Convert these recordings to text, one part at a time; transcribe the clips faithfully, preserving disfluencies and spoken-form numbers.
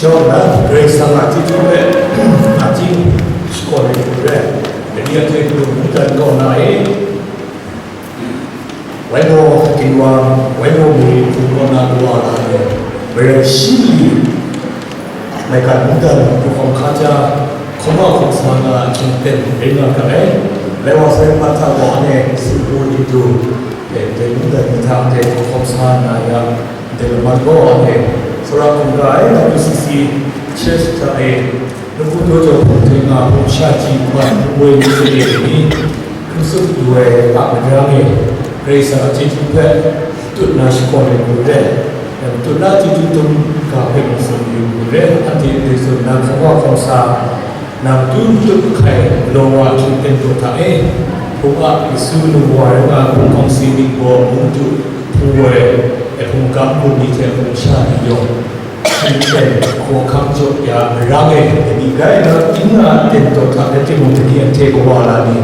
Yawng na, Karai Kasang a chyeju hpe, nachying shakawn ai hku rai, dai ni a hte hkrung ngu dan kaw na e. Waibaw Ginwang, Waibaw Mari hku kaw na kawa la ai, Marai shi mali, maigan ngu dan, hpu hkawm hkaja, hkawma hkawm sa nga ai hkying ten rai nga ga ai. Lai wa sai hpa hta gaw anhte singgu lintu, e, dai ngu dan ni hta anhte hpu hkawm sa na yang, ndai laman gaw anhte tsawra hkungga ai, W C C church hta e, Nawku daw jau hpung hte nga hpung sha ji hkrup ai ni, hkun tsup lu ai a majaw e, Karai Kasang a chyeju hpe matut na shakawn ai hku rai, matut na chyeju dum ga hpe mung tsun yu hku rai, anhte ndai tsun na hkawm wa hkawm sa, na matu matut hkai galaw wa ahkying ten daw hta e, hpung a Yesu nu wa rai nga hpung hkawng si myit gaw, ngu matu hpung woi, e hpung kam hpung ni hte hpung sha ni yawng, hpung ten hkaw hkam jaw ya marang e, dai ni rai na, n na ten daw hta rai timung, dai ni anhte kawa la ni,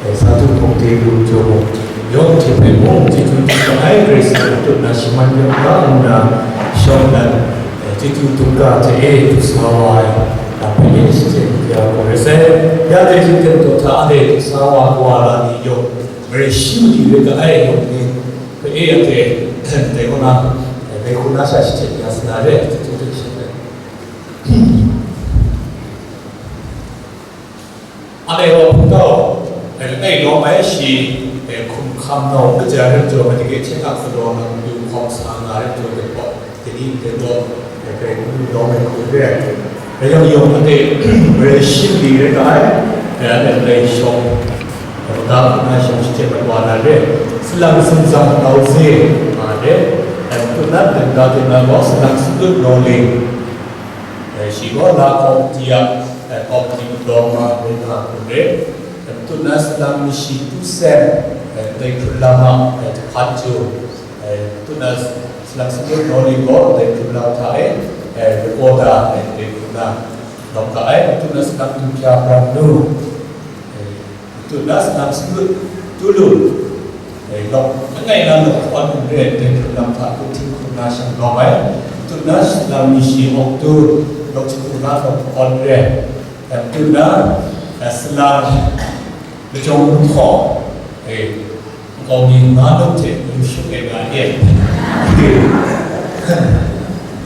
e, sa du hpung de lu jaw mu, yawng hte hpe mung chyeju dum ai Karai Kasang a matut na shaman yawng ga nna shawng dan, e, chyeju dum ga hte e du sa wa ai, lam hpe e shachyen ya gaw rai sai. Ya dai hte ten daw hta anhte du sa wa kawa la ni yawng, Marai shi mali rai ga ai yawng ni, hpe e ya hte, dai kaw na, dai hku na sha shachyen ya sa na re, chyeju dum sha ai. Anhte gaw hpungtau, e, langai lawm ai shi, e, hkum hkam nau kaja rim jaw ai dage, hte hkak galaw na matu hkawm sa nga rim jaw ai gaw, dai ni ndai gaw, e, grai hkum lawm ai hku re ai. Rai yang yawng anhte Marai shi mali rai nga ai, e, anhte ndai shawng, e, maga hku na shawng shachyen mat wa na re, salang sumsang tau se nga re, e, matut na, dai ga hte na gaw salang sumlut nawng ling, e, shi gaw la kawmti a, e, kawmti palawng ma rai nga hku re, e, matut na salang mashi tu sem, e, ndai hkrun lam a, e, jahpan chyu, e, matut na salang sumlut nawng ling gaw ndai hkrun lam hta e, e, recorder, e, ndai hkrun na lawm ga ai, matut na salang du hpya bran nu, e, matut na salang sumlut tu lu, e, lawk langai na lawk hkawn n re ai dai hkrun lam hta gumhting hkrung na shang lawm ai, matut na salang mashi awk tu lawk jahku na lawk hkawn re ai, e, matut na, e, salang lajawng hkaw, e, nkau mi nga lawk hte yu shut ai nga e, e,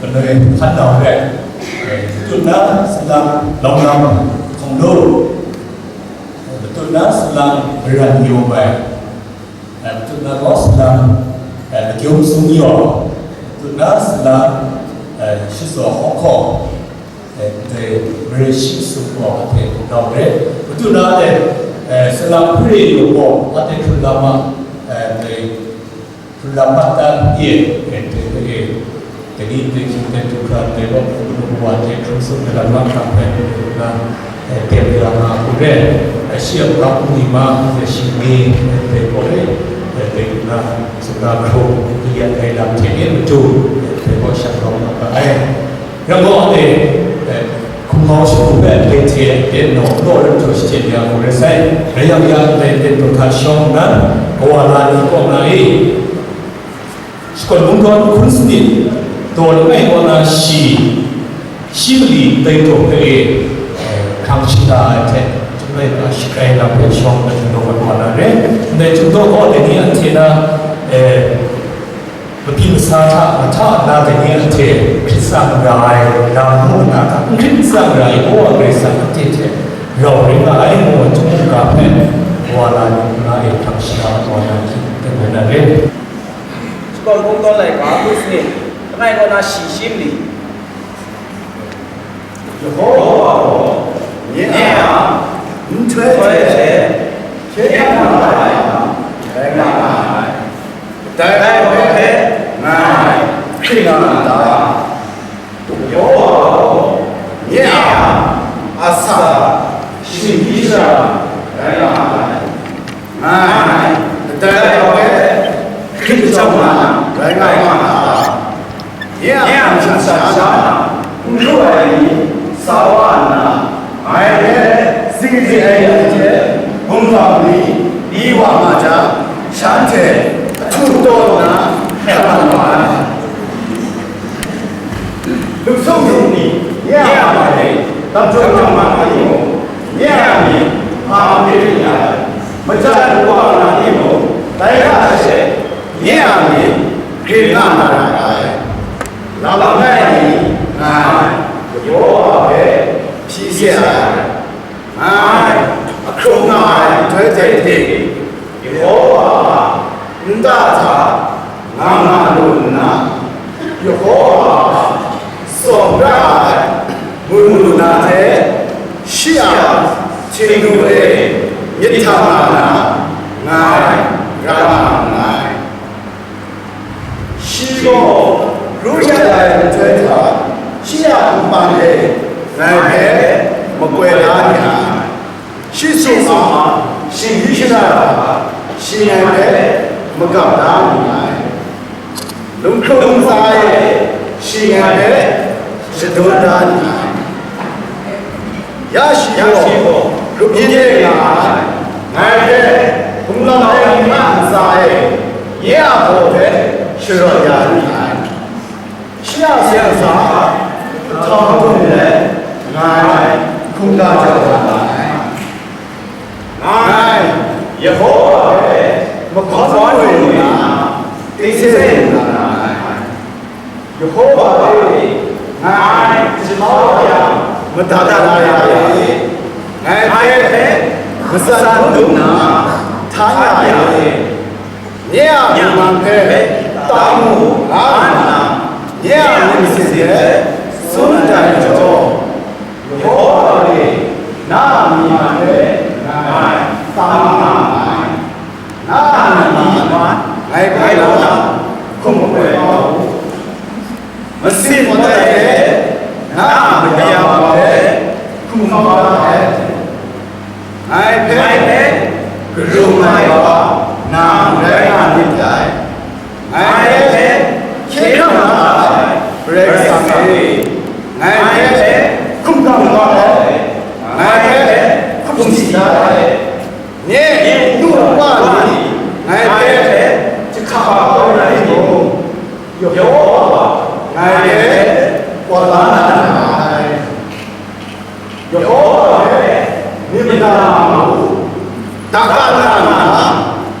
kanoi hkan nau re ai, e, matut na salang lawng lam hkawng lu, matut na salang maran yawm ai, e, matut na gaw salang, e, magyum sung yaw, matut na salang, e, shazaw hkawng hkaw, e, ndai Marai shi sum gaw anhte hpungtau re. Matut na e, e, salang hpare yaw gaw anhte hkrun lam a, e, ndai hkrun lam mat dan ye, e, ndai hpe e, Dai ni ndai hkying hte du hkra ndai gaw hpung hpung wa hte hkrung sum ai lam lam hkang hpe na, e, tep ya nga hku re, e, shi a ga hpung ni ma, e, shi ni, e, dai gaw e, e, dai na, sumla hkrung, kayat ai lam hte e matu, e, dai gaw shanglawm nga ga ai. Rai gaw, e, e, hkumhkau shagu hpe dai hte, e, naw, naw rai htaw shachyen ya hku rai sai, rai yang ya ndai ten daw hta shawng nnan, kawa la ni kaw na e, Shakawn Mungdawn hkun sanit, daw langai kaw na shi, shi mali ndai daw hpe e, hkrang shada ai hte, chyum laika shagrai lam hpe shawng ai hte daw mat wa na re. Ndai hte daw gaw, dai ni anhte na, e, mabyin masa hta mahta nna, dai ni anhte hkrit tsang ra ai, lam mung nna hta n hkrit n tsang ra ai, Kawa Karai Kasang anhte hte rau rai nga ai, ngu ai hte mungga hpe, wa la ni nna e hkrang shada mat wa na hkying ten rai na re. Shakawn Mungdawn laika hkun sanit, langai kaw na shi shi mali. Yehowa gaw nye a nhtoi hte hkye hkrang ai lam rai nga ai. Kadai wa hpe ngai hkring nga n ta? Yehowa gaw nye a asak shinggyim shara rai nga ai. Ngai, kadai wa hpe hkrit kachyawk na rai nga ma a ta? Nye a hpang shat sha na, n lu ai ni sa wa nna, ngai hpe zingri ai ni hte gumhpraw ni, ni wa nga jang, shanhte ahtu taw nna hkrat mat wa ai. Lup sung sung ni, Nye a man e, dap jawng jawng nga na ni mung, nye a myit hpa hkrit rit nga ai. Majan wa na ni mung, dai hta she, nye a myit hkrit nga na ra ai. Lam langai mi, ngai, Yehowa hpe hpyi se ai. Ngai, ahkrung nga ai nhtoi hte ting, Yehowa a nta hta nga nga lu nna, Yehowa a tsawm ra ai mung lu na hte, shi a htingnu e myit hta nga na, ngai ra nga nngai. Shi gaw ru ya ai nhtoi hta, shi a npan e ngai hpe makoi la ni ai. Shi sum a shinggyim shara hta, shi ngai hpe magap da ni ai. Lunghkrung ntsa e shi ngai hpe shadun da ni ai. Ya shi gaw, grup yin e nga ai, ngai hpe gumlau ai ni a ntsa e, nye a hpaw hpe sharawt ya ni ai. Shi a seng sa, kahtau hkrum let, ngai hkungga jau na ai. Ngai, Yehowa hpe mahkawn ngoi nna, tingse lu na ai. Yehowa e, ngai jahpau yang madat la ya e, ngai hpe matsan dum nna, htan ya e, nye a mung hpe tam mu, nga nna, nye a myit masin hpe tsun dat ai majaw, Yehowa e, na a myi man hpe ngai tam nga ai. Na a myi man ngai hpe hkum makoi kau u. Masin matai hte na a mayam hpe hkum kau ai. Ngai hpe karung ai wa nang rai nga myit dai. Ngai hpe hkye hkrang nga ai Karai Kasang e, ngai hpe hkum hkrang nga ai, ngai hpe hkum si da ai. Nye nu npa ni ngai hpe jahka kau na rai timung, Yehowa ngai hpe wa la na ra ai. Yehowa hpe myit mada nga mu, dakang nga nna,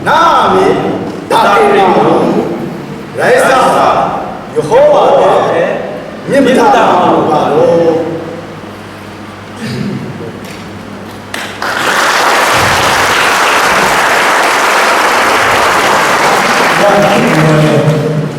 na a myit dakang nga mu. Rai sa, Yehowa hpe myit mada nga mu ga law.